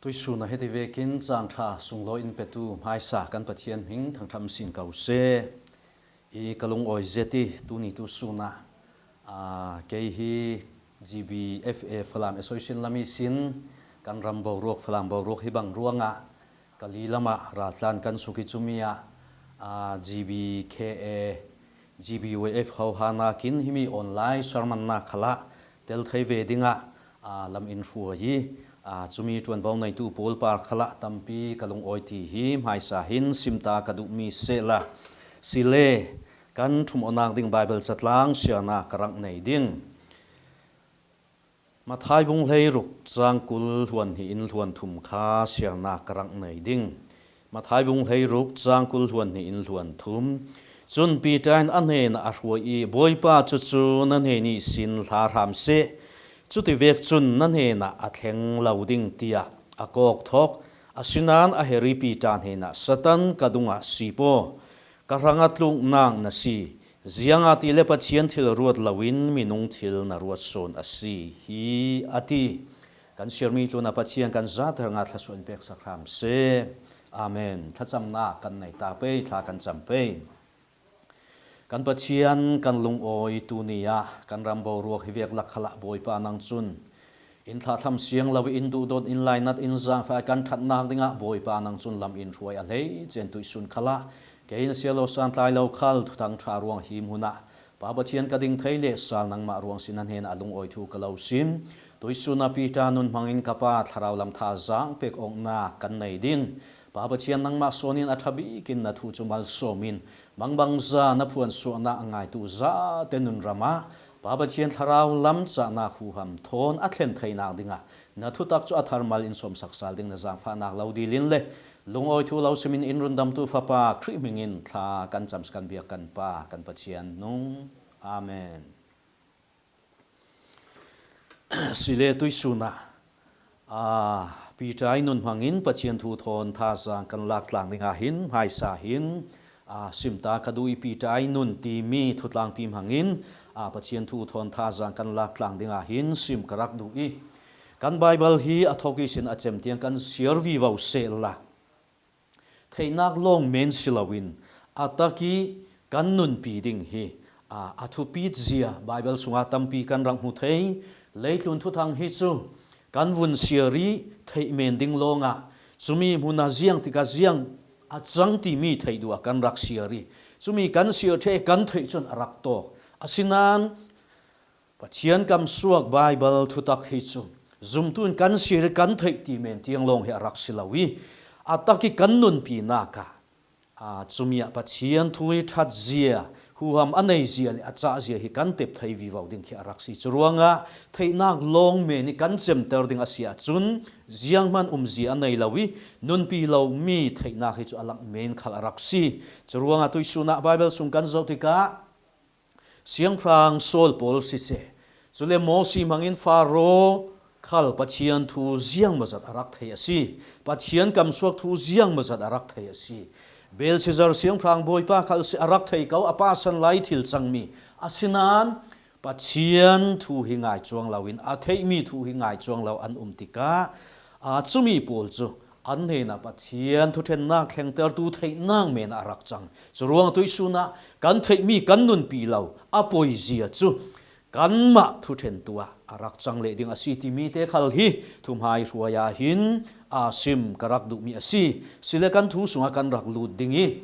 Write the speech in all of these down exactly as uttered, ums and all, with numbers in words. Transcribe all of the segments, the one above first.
Tuisun a heti vekin cangtha sunglawi in petu hmaisa kan Pathian hming thangtham sin ko se. I ka lungawi zet i tuni tusun a, aa, kei hi G B F A Falam Association lam i sin kan ram boruak Falam boruak hi bang ruangah Kali lamah raltlan kan suk i cumi ah, aa, G B K A, G B Y F ho hanakin himi online sermon na khalah tel thei ve dingah, aa, lam in hruai i, aa, cumi ṭuanvo neitu pawl par khalah tampi ka lungawi ti hi hmaisa hin simta ka duhmi sehla. Sile kan ṭhumawhnak ding Bible catlang siarna ka rak nei ding. Matthai bung hleiruk cang kul hluan hnih in hluan thum kha siarna ka rak nei ding. Matthai bung hleiruk cang kul hluan hnih in hluan thum. Cun Peter in a hnenah a hruai i, Bawipa, cucu na hnen ihsin hla hram seh. Cutivek cun na hnenah a thleng lo ding, tiah a kawk thawk. Asinain a herh i Peter hnenah, Satan, ka dungah si paw, ka hrangah tluknak na si, ziangahtile Pathian thil ruat loin minung thil na ruat sawn a si hi, a ti. Kan siarmi tlunah Pathian kan zate hrangah thluasuah in peksak hram seh. Amen. Thlacamnak kan nei ta pei, thla kan cam pei. Kan Pathian kan lungawi tuni ah kan ram boruak hi vek lak khalah Bawipa nang cun in thlahthlam siang lo i in duhdawt in lainat in zaangfah kan ṭhatnak dingah Bawipa nang cun lam in hruai a hleice in tuisun khalah kei in sialo san tlai lo khal thuthang ṭha ruang hi hmunah Pa Pathian ka ding thei le sal nangmah ruang sin na hnenah a lungawi thu ka lo sim. Tuisun a Peter nun hmangin ka Pa thlarau lam thazaang pek awknak kan nei ding. Pa Pathian nangmah sawn in a ṭha bikin na thu cu malsawm in mangbangza na phuansuahnak a ngaitu zate nun ram ah Pa Pathian thlarau lam cahnak huham thawn a thlen theinak dingah na thutak cu a thar mal in sawmsak sal ding na zaangfahnak lo dil in le lungawi thu lo sim in in rundamtu Fapa Khrih hmingin thla kan cam seh kan biak kan Pa kan Pathian nung. Amen. Sile tuisun ah, aa, Peter i nun hmangin Pathian thu thawn thazaang kan lak tlang dingah hin hmaisa hin, aa, simta ka duh i Peter i nun timi thutlangpi hmangin, aa, Pathian thu thawn thazaang kan lak tlang dingah hin sim ka rak duh i kan Bible hi a thawk ihsin a cem tiang kan siar vivo sehla. Theihnak lawng men si loin a tak i kan nunpi ding hi, aa, a thupit zia Bible sungah tampi kan rak hmu thei. Leitlun thuthang hi cu kan vun siar i theih men ding lawngah cumi hmun ah ziang tikah ziang a cang timi theih duh ah kan rak siar i cumi kan siar ṭheh kan theih cun a rak tawk. Asinain Pathian kamsuak Bible thutak hi cu zumtu in kan siar i kan theih ti men tiang lawng hi a rak si lo i a tak i kan nunpinak ah, aa, cumi ah Pathian thu i ṭhat zia, huham a nei zia le a cah zia hi kan tep thei vivo ding khi a rak si. Curuangah theihnak lawng men i kan cemter ding a si ahcun zianghman umzia a nei lo i nunpi lomi theihnak hi cu a lak men khal a rak si. Curuangah tuisun ah Bible sung kan zoh tikah, Siangpahrang Saul pawl siseh, cule Mosi hmangin Faro khal Pathian thu ziangmazat a rak thei a si. Pathian kamsuak thu ziangmazat a rak thei a si. Belshazzar siangpahrang bawipa khal si a rak thei ko, a pasan lai thil cangmi. Asinain Pathian thu hi ngai cuang loin a theihmi thu hi ngai cuang lo an um tikah, aa, cumi pawl cu an hnenah Pathian thuṭhennak thlengtertu theihnak men ah a rak cang. Curuang tuisun ah kan theihmi kan nunpi lo a poizia cu kanmah thuṭhentu ah a rak cang leh ding a si timi te khal hi thuhmai hruai ah hin, aa, sim ka rak duhmi a si. Sile kan thu sungah kan rak lut ding i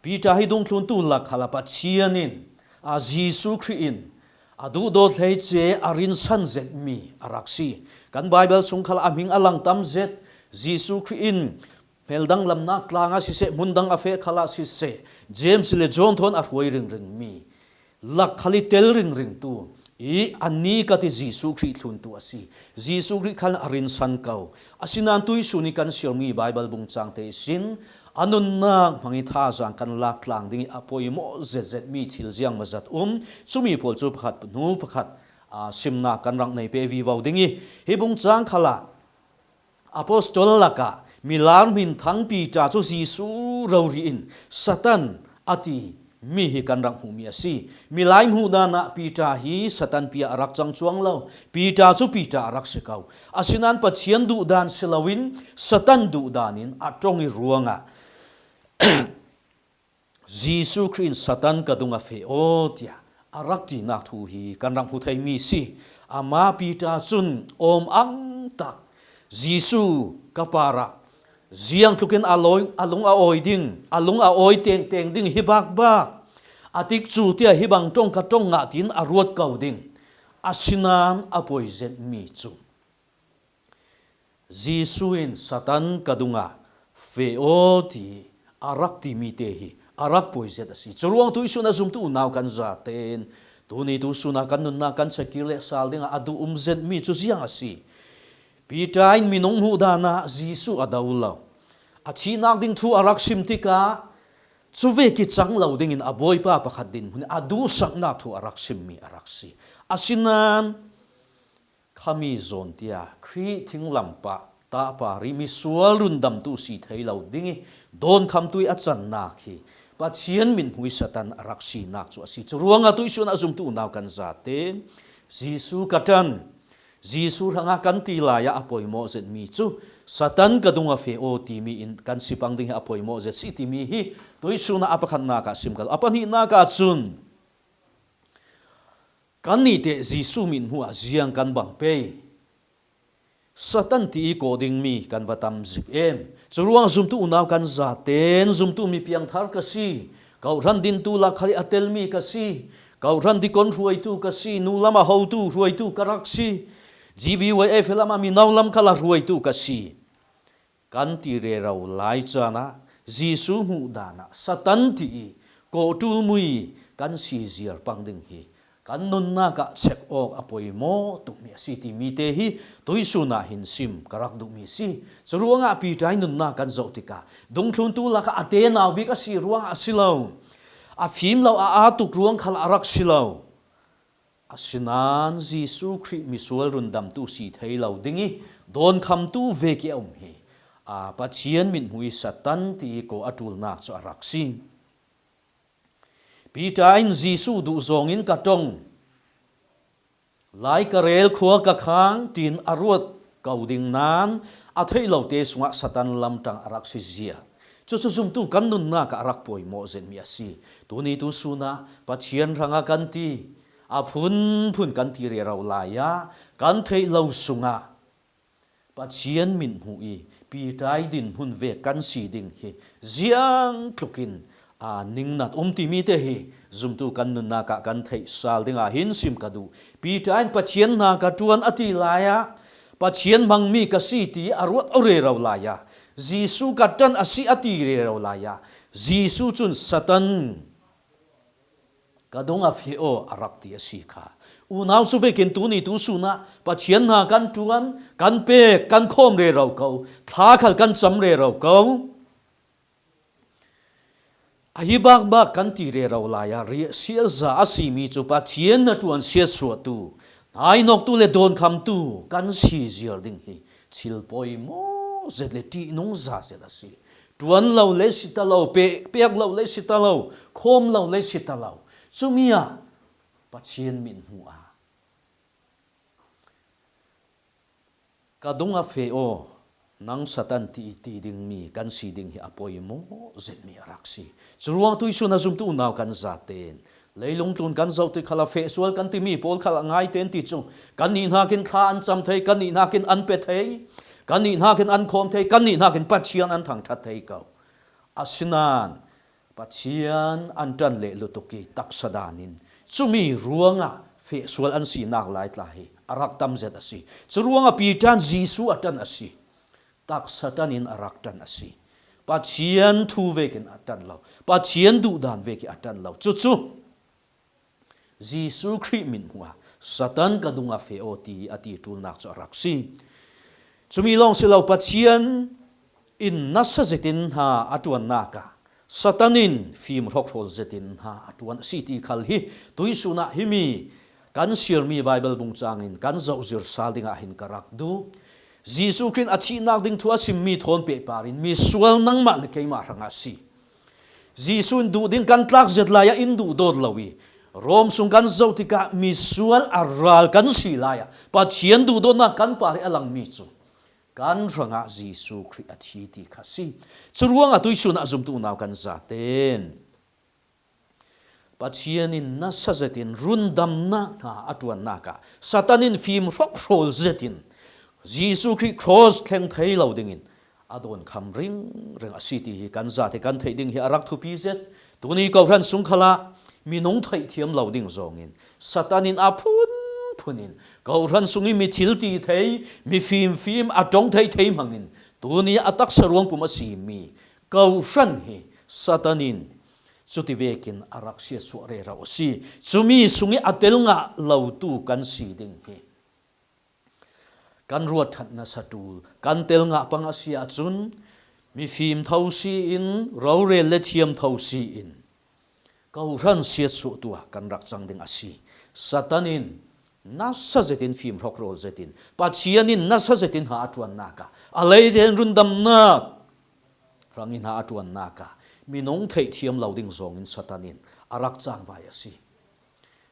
Peter hi dungthluntu lak khalah Pathian in, aa, Jesuh Khrih in a duhdawt hleice a rinsan zetmi a rak si. Kan Bible sung khalah a hming a lang tam zet. Jesuh Khrih in hmeldang lamnak tlang ah siseh, hmundang a feh khalah siseh, James le John thawn a hruai ringringmi lak khal i tel ringringtu i a ni ka ti Jesuh Khrih thluntu a si. Jesuh Khrih khan a rinsan ko. Asinain tuisun i kan siarmi Bible bung cangte ihsin a nunnak hmang i thazaang kan lak tlang ding i a poimawh zetzetmi thil ziangmazat um. Cumi pawl cu pakhat hnu pakhat, aa, simnak kan rak nei peh vivo ding i hi bung cang khalah Apostol lakah milar hminthang Peter cu Jesuh rori in Satan a ti mi hi kan rak hmuhmi a si. Milai hmuh danah Peter hi Satan pi ah a rak cang cuang lo. Peter cu Peter a rak si ko. Asinain Pathian duhdan si loin Satan duhdan in a ṭong i ruangah Jesuh Khrih in Satan ka dung a feh aw tiah a rak tinak thu hi kan rak hmu theimi si. Amah Peter cun awm ang tak Jesuh ka parah ziangtlukin a lung a awi ding, a lung a awi tengteng ding hi bakbak a tikcu tiah hi bang ṭong ka ṭong ngah tiin a ruat ko ding. Asinain a poi zetmi cu Jesuh in Satan ka dungah feh aw ti a rak timi te hi a rak poi zet a si. Curuang tuihsun a zumtu unau kan zaten tuni tusun ah kan nunnak kan chekir le sal dingah a duh um zetmi cu ziang a si. Peter in minung hmuh danah Jesuh a do lo. A thihnak ding thu a rak sim tikah cuvek i cang lo dingin a Bawipa pakhat dinhmun a duhsaknak thu a rak simmi a rak si. Asinain khami zawn tia Khrih thinglampa tahpa rih misual rundamtu si thei lo ding i dawnkhamtu i a cannak hi Pathian mithmui Satan a rak sinak cu a si. Curuangah tuihsun a zumtu unau kan zate Jesuh ka ṭan, Jesuh hrangah kan ti lai ah a poimawh zetmi cu Satan ka dung a feh aw timi in kan si pang ding hi a poimawh zet si timi hi tuihsun ah a pakhatnak ah sim ka lo. A pahnihnak ah cun kannih teh Jesuh mithmuh ah ziang kan bang pei? Satan ti i kawh dingmi kan va tam zik em? Curuang zumtu unau kan zaten zumtu mi piangthar ka si. Kawhhran dintu lak khal i a telmi ka si. Kawhhran dikon hruaitu ka si. Nu lam a hotu hruaitu ka rak si. G B Y F lam a mino lam khal a hruaitu ka si. Kan ti rero lai caan ah Jesuh hmuh dan ah Satan ti i kawhṭul mui kan si ziar pang ding hi kan nunnak ah chek awk a poimawh tukmi a si timi te hi tuihsun ah hin sim ka rak duhmi a si. Curuangah Peter i nunnak kan zoh tikah dungthluntu lakah a tenau bik a si ruangah a si lo, a fim lo a aa tuk ruang khal a rak si lo. Asinain Jesuh Khrih misual rundamtu si thei lo ding i dawnkhamtu vek i a um hi, aa, Pathian mithmui Satan ti i kawh a ṭulnak cu a rak si. Peter in Jesuh duh zawngin ka ṭong, lai ka rel, khua ka khang, tiin a ruat ko ding nain a theih lote sungah Satan lamtang a rak si zia. Cucu zumtu kan nunnak ah a rak poimawh zetmi a si. Tuni tusun ah Pathian hrangah kan ti, a phunphun kan ti rero lai ah kan theih lo sungah Pathian mithmuh i Peter i dinhmun vek kan si ding hi ziangtlukin aa, ningnat um timi te hi zumtu kan nunnak ah kan theih sal dingah hin sim ka duh. Peter in Pathian hna ka ṭuan a ti lai ah Pathian hmangmi ka si ti a ruat aw rero lai ah Jesuh ka ṭan a si a ti rero lai ah Jesuh cun Satan ka dung a feh aw a rak ti a si kha. Unau cu vekin tuni tusun ah Pathian hna kan ṭuan, kan pek, kan khawm rero ko, thla khal kan cam rero ko. Ahi bakbak kan ti rero lai ah riahsial za a simi cu Pathian hnaṭuan siatsuahtu, hnainawktu le dawnkhamtu kan si ziar ding hi thil poimawh zet le ṭihnung za zet a si. Ṭuan lo le si ta lo, pe-, pek lo le si ta lo, khawm lo le si ta lo. Cumi ah Pathian mithmuh ah ka dung a feh aw, nang Satan ti i ti dingmi kan si ding hi a poimawh zetmi a rak si. Curuang tuihsun a zumtu unau kan zaten leilung tlun kan zoh ti khal a feh sual kan timi pawl khal a ngai ten ti cu kannih hnakin thla an cam thei, kannih hnakin an pe thei, kannih hnakin an khawm thei, kannih hnakin Pathian an thangṭhat thei ko. Asinain Pathian an ṭan leh lutuk i taksa dan in cumi ruangah feh sual an sinak lai tla hi a rak tam zet a si. Curuangah Peter in Jesuh a ṭan a si. Taksa ṭan in a rak ṭan a si. Pathian thu vekin a ṭan lo. Pathian duhdan vekin a ṭan lo. Cucu Jesuh Khrih mithmuh ah Satan ka dung a feh aw ti a ti ṭulnak cu a rak si. Cumi lawng si lo, Pathian in nasa zetin hna a ṭuannak ah Satan in fim hrawkhrawl zetin hna a ṭuan a si ti khal hi tuihsun ah himi kan siarmi Baibal bung cangin kan zohzir sal dingah hin ka rak duh. Jesuh Khrih in a thihnak ding thu a simmi thawn pehpar in misual nangmah le keimah hrangah a si. Jesuh in duh ding kan tlak zet lai-ah in duhdawt lo i, Rom sung kan zoh tikah misual a ral kan si lai-ah Pathian duhdawtnak kan par hi a langmi cu kan hrangah Jesuh Khrih a thi ti kha si. Curuangah tuihsun ah zumtu unau kan zaten Pathian in nasa zetin rundamnak hna a ṭuannak ah Satan in fim hrawkhrawl zetin Jesuh Khrih cross thleng thei lo dingin a dawnkham ringring a si ti hi kan zate kan theih ding hi a rak thupi zet. Tuni Kohhran sung khalah minung theihthiam lo ding zawngin Satan in a phunphun in Kohhran sung i mi thil ti thei, mi fimfim, a ṭong thei thei hmangin tuni a taksa ruangpum a simi Kohhran hi Satan in cuti vekin a rak siatsuah rero a si. Cumi sung i a tel ngah lotu kan si ding hi kan ruat ṭhat nasa ṭul, kan tel ngah pang a si ahcun, mifim tho si in, rorel le thiam tho si in, Kohhran siatsuahtu ah kan rak cang ding a si. Satan in nasa zetin fim hrawkhrawl zetin, Pathian in nasa zetin ha a ṭuannak ah, a leite'n rundamnak hrangin ha a ṭuannak ah, minung theihthiam lo ding zawngin Satan in a rak cangvai a si.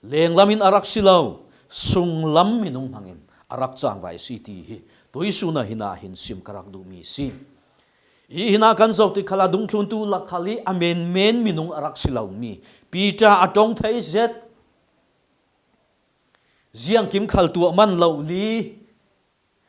Lenglam in a rak si lo, sunglam minung hmangin a rak cangvai a si ti hi tuihsun ah hin ah hin sim ka rak duhmi a si. I hin ah kan zoh tik khalah dungthluntu lak khal i a menmen minung a rak si lomi, Peter a ṭong thei zet, ziangkim khal tuah man lo li,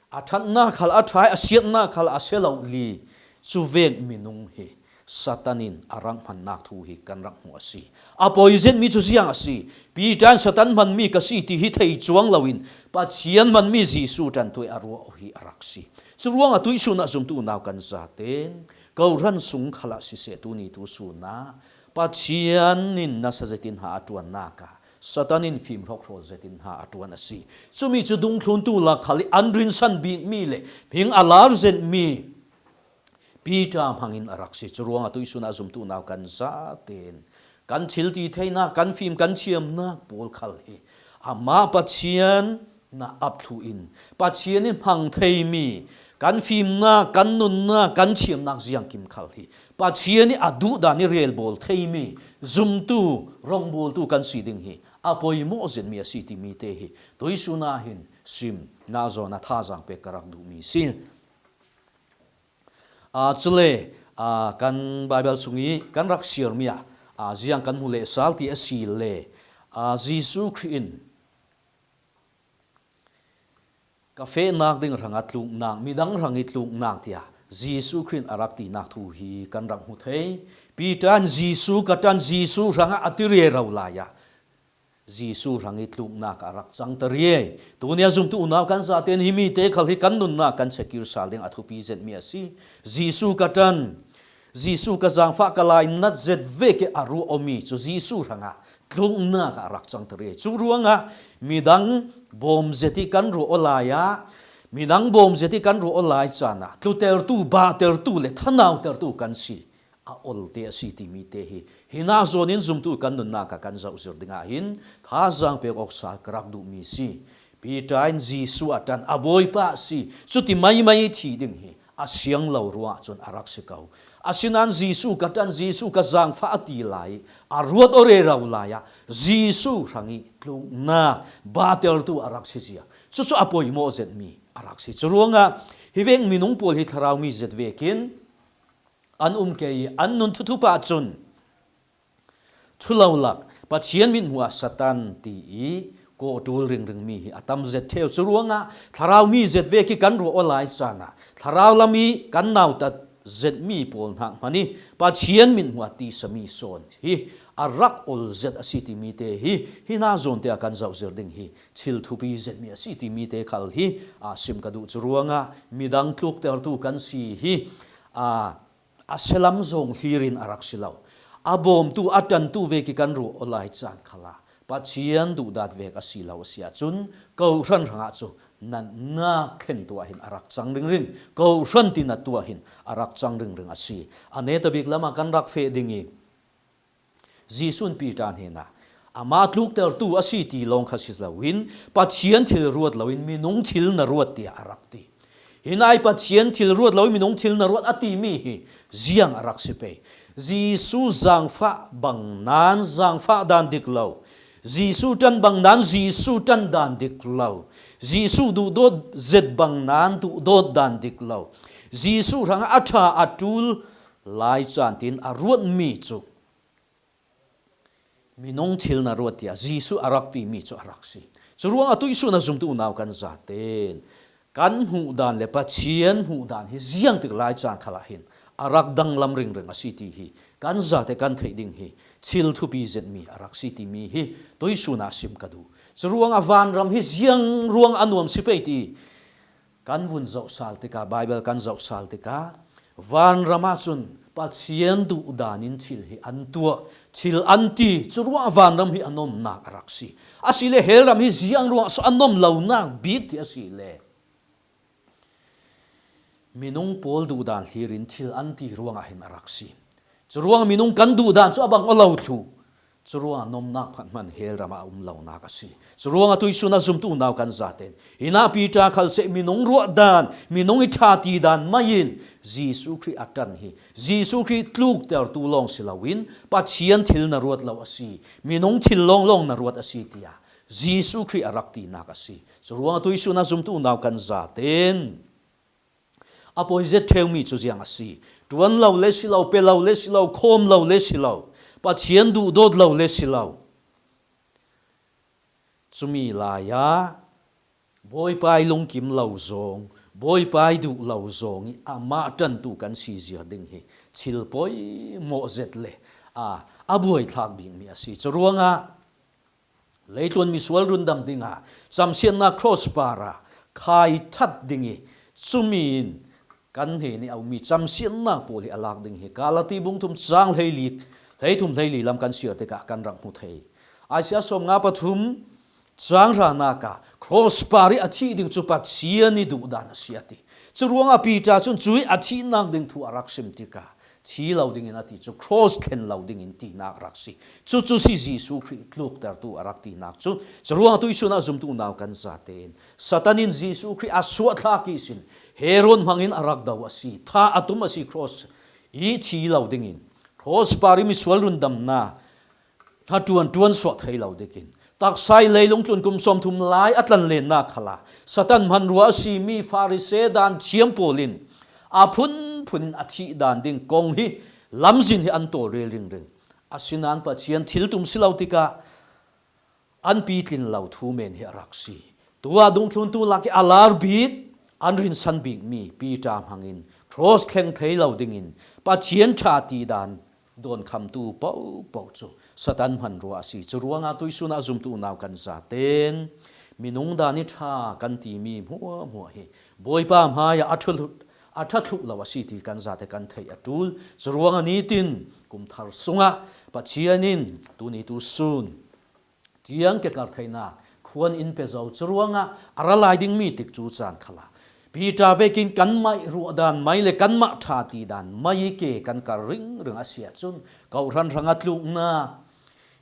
a ṭhatnak khal a ṭha i, a siatnak khal a sia lo li, cu vek minung hi Satan in a rak hmannak thu hi kan rak hmuh a si. A poi zetmi cu ziang a si. Peter in Satan hmanmi ka si ti hi thei cuang loin Pathian hmanmi Jesuh ṭantu i a ruah hi a rak si. Curuangah tuihsun ah zumtu unau kan zaten Kohhran sung khalah siseh, tuni tu sun ah Pathian in nasa zetin ha a ṭuannak ah Satan in fim hrawkhrawl zetin ha a ṭuan a si. Cumi cu dungthluntu lak khal i an rinsan bikmi le hming a lar zetmi Peter hmangin a rak si. Curuangah tuihsun ah zumtu unau kan zaten kan thil ti theinak, kan fim kan thiamnak pawl khal hi amah Pathian na ap thluh in Pathian i hmang theimi kan fimnak, kan nunnak, kan thiamnak ziangkim khal hi Pathian i a duhdan i relbawl theimi zumtu, rawngbawltu kan si ding hi a poimawh zetmi a si timi te hi tuihsun ah hin sim na zawn ah thazaang pek ka rak duhmi a si. Aa, cule, aa, kan Baibal sung i kan rak siarmi ah, aa, ziang kan hmu leh sal ti a si le, aa, Jesuh Khrih in ka fehnak ding hrangah tluknak, midang hrang i tluknak tiah Jesuh Khrih in a rak tinak thu hi kan rak hmu thei. Peter in Jesuh ka ṭan, Jesuh hrangah a ti rero lai ah Jesuh hrang i tluknak a rak cang ta riai. Tuni a zumtu unau kan zaten hi mi te khal hi kan nunnak kan checkir sal ding a thupi zetmi a si. Jesuh ka ṭan, Jesuh ka zaangfah, ka lainat zet vek i a ruah awmi cu Jesuh hrangah tluknak a rak cang ta riai. Cu ruangah midang bawm zet i kan ruah aw lai ah, midang bawm zet i kan ruah aw lai caan ah tlutertu, bahtertu le thanautertu kan si a olte a si timi te hi hin ah zawn in zumtu kan nunnak ah kan zoh zir ding ah hin thazaang pek awk sal ka rak duhmi a si. Peter in Jesuh a ṭan, a Bawipa a si, cuti maimai i thih ding hi a siang lo ruah cun a rak si ko. Asinain Jesuh ka ṭan, Jesuh ka zaangfah a ti lai, a ruat aw rero lai ah Jesuh hrang i tluknak, bahtertu a rak si zia. Cucu a poimawh zetmi a rak si. Curuangah hi vek minung pawl hi thlarau mi zet vekin an um ke i an nun thuthup ah cun, cu lo lak, Pathian mithmuh ah Satan ti i kawh ṭul ringring mi hi a tam zet ṭheu. Curuangah thlarau mi zet vek i kan ruah aw lai caan ah thlarau lam i kan nautat zetmi pawl hnak hmanh i Pathian mithmuh ah tisa mi sawn hi a rak ol zet a si timi te hi hin ah zawn te ah kan zoh zir ding hi thil thupi zetmi a si timi te khal hi, aa, sim ka duh. Curuangah midang tluktertu kan si hi, aa, a sialam zong hlir in a rak si lo. A bawmtu, a ṭantu vek i kan ruah aw lai caan khalah Pathian duhdat vek a si lo a si ahcun, Kohhran hrangah cu natnak thlentu ah hin a rak cang ringring, Kohhran tinattu ah hin a rak cang ringring a si. A netabik lam ah kan rak feh ding i, Jesuh in Peter hnenah, amah tluktertu a si ti lawng kha si loin, Pathian thil ruat loin minung thil na ruat, tiah a rak ti. Hin ai Pathian thil ruat loin minung thil na ruat a timi hi ziang a rak si pei? Jesu zangfah bang nan zangfah dan dik lo. Jesu ṭan bang nan Jesu ṭan dan dik lo. Jesu duhdawt zet bang nan duhdawt dan dik lo. Jesu hrang a ṭha a ṭul lai caan tin a ruatmi cu minung thil na ruat tiah Jesuh a rak timi cu a rak si. Curuangah tuihsun a zumtu unau kan zaten kan hmuh dan le Pathian hmuh dan hi ziangtik lai caan khalah hin a rak danglam ringring a si ti hi kan zate kan theih ding hi thil thupi zetmi a rak si timi hi tuihsun ah sim ka duh. Curuangah vanram hi ziang ruang a nuam si pei ti kan vun zohsal tikah, Baibal kan zohsal tikah, vanram ahcun Pathian duhdan in thil hi an tuah, thil an ti, curuangah vanram hi a nomnak a rak si. Asile hell ram hi ziang ruangah so a nom lonak bik ti asile minung pawl duhdan hlir in thil an ti ruangah hin a rak si. Curuangah minung kan duhdan cu a bang aw lo thluh. Curuangah nomnak phanh hman hell ram ah a um lonak a si. Curuangah tuihsun a zumtu unau kan zaten hinah Peter khal seh minung ruah dan, minung i ṭha ti dan mai in Jesuh Khrih a ṭan hi Jesuh Khrih tluktertu lawng si loin Pathian thil na ruat lo a si, minung thil lawnglawng na ruat a si tiah Jesuh Khrih a rak tinak a si. Curuangah tuihsun a zumtu unau kan zaten a poi zet ṭheumi cu ziang a si. Ṭuan lo le si lo, pe lo le si lo, khawm lo le si lo, Pathian duhdawt lo le si lo. Cumi lai ah Bawipa i lungkim lo zong, Bawipa i duh lo zong i amah ṭantu kan si ziar ding hi thil poimawh zet le a, a buaithlak bikmi a si. Curuangah leitlun misual rundam dingah camsiatnak cross parah khai that ding i cumi in kan hnen i a ummi camsiatnak pawl hi a lak ding hi Galati bung thum cang hleili, hleithum hleili lam kan siar tikah kan rak hmu thei. Isaiah sawm nga pathum cang hranak ah cross par i a thih ding cu Pathian i duhdan a si a ti. Curuangah Peter cun cuih a thihnak ding thu a rak sim tikah thi lo dingin a ti cu cross thlen lo dingin tinak rak si. Cucu si Jesuh Khrih tluktertu a rak tinak cu. Curuangah tuihsun a zumtu unau kan zaten Satan in Jesuh Khrih a suahthlak ihsin Herod hmangin a rak do a si. Tha a tum a si cross i thi lo dingin. Cross par i misual rundamnak hnaṭuan ṭuan suah thei lo dikin taksa i leilung tlun kum sawmthum lai a tlanlennak khalah Satan hmanrua a simi Farisee dan thiam pawl in a phunphun in a thih dan ding kong hi lamzin hi an tawlrel ringring. Asinain Pathian thiltum si lo tikah an pitlin lo thu men hi a rak si. Tu ah dungthluntu lak i a lar bik, an rinsan bikmi Peter hmangin cross thleng thei lo dingin Pathian ṭha ti dan dawnkhamtu pohpoh cu Satan hmanrua a si. Curuangah tuihsun a zumtu unau kan zaten minung dan i ṭha kan timi hmuahhmuah hi Bawipa hmaiah a ṭha thluh, a ṭha thluh lo a si ti kan zate kan theih a ṭul. Curuangah nitin kum thar sungah Pathian in tuni tu sun tiang ke kar theinak khuan in pe zo. Curuangah a ra lai dingmi tikcu caan khalah Peter vekin kanmah ruah dan mai le kanmah ṭha ti dan mai ke kan kar ringring a si ahcun, kawhhran hrangah tluknak,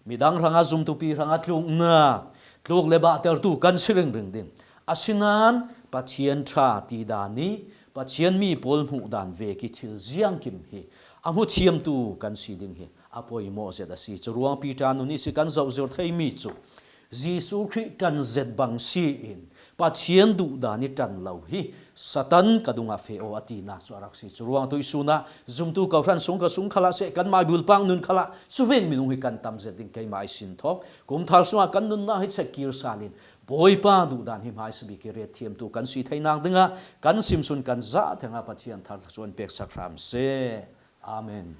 midang hrangah zumtupi hrangah tluknak, tluk le bahtertu kan si ringring ding. Asinain Pathian ṭha ti dan i Pathian mi pawl hmuh dan vek i thil ziangkim hi a hmu thiamtu kan si ding hi a poimawh zet a si. Curuang Peter nun ihsi kan zoh zir theimi cu Jesuh Khrih ṭan zet bang si in Pathian duhdan i ṭan lo hi Satan ka dungah feh aw a tinak cu a rak si. Curuang tuihsun ah zumtu kawhhran sung ka sung khalah seh kanmah bulpak nun khalah cuvek minung hi kan tam zet ding keimah i sin thawk. Kum thar sungah kan nunnak hi check kir sal in Bawipa duhdan hi hmaisa bik i ret thiamtu kan si theinak dingah kan simsun kan zah thengah Pathian thar thluachuah in peksak hram seh. Amen.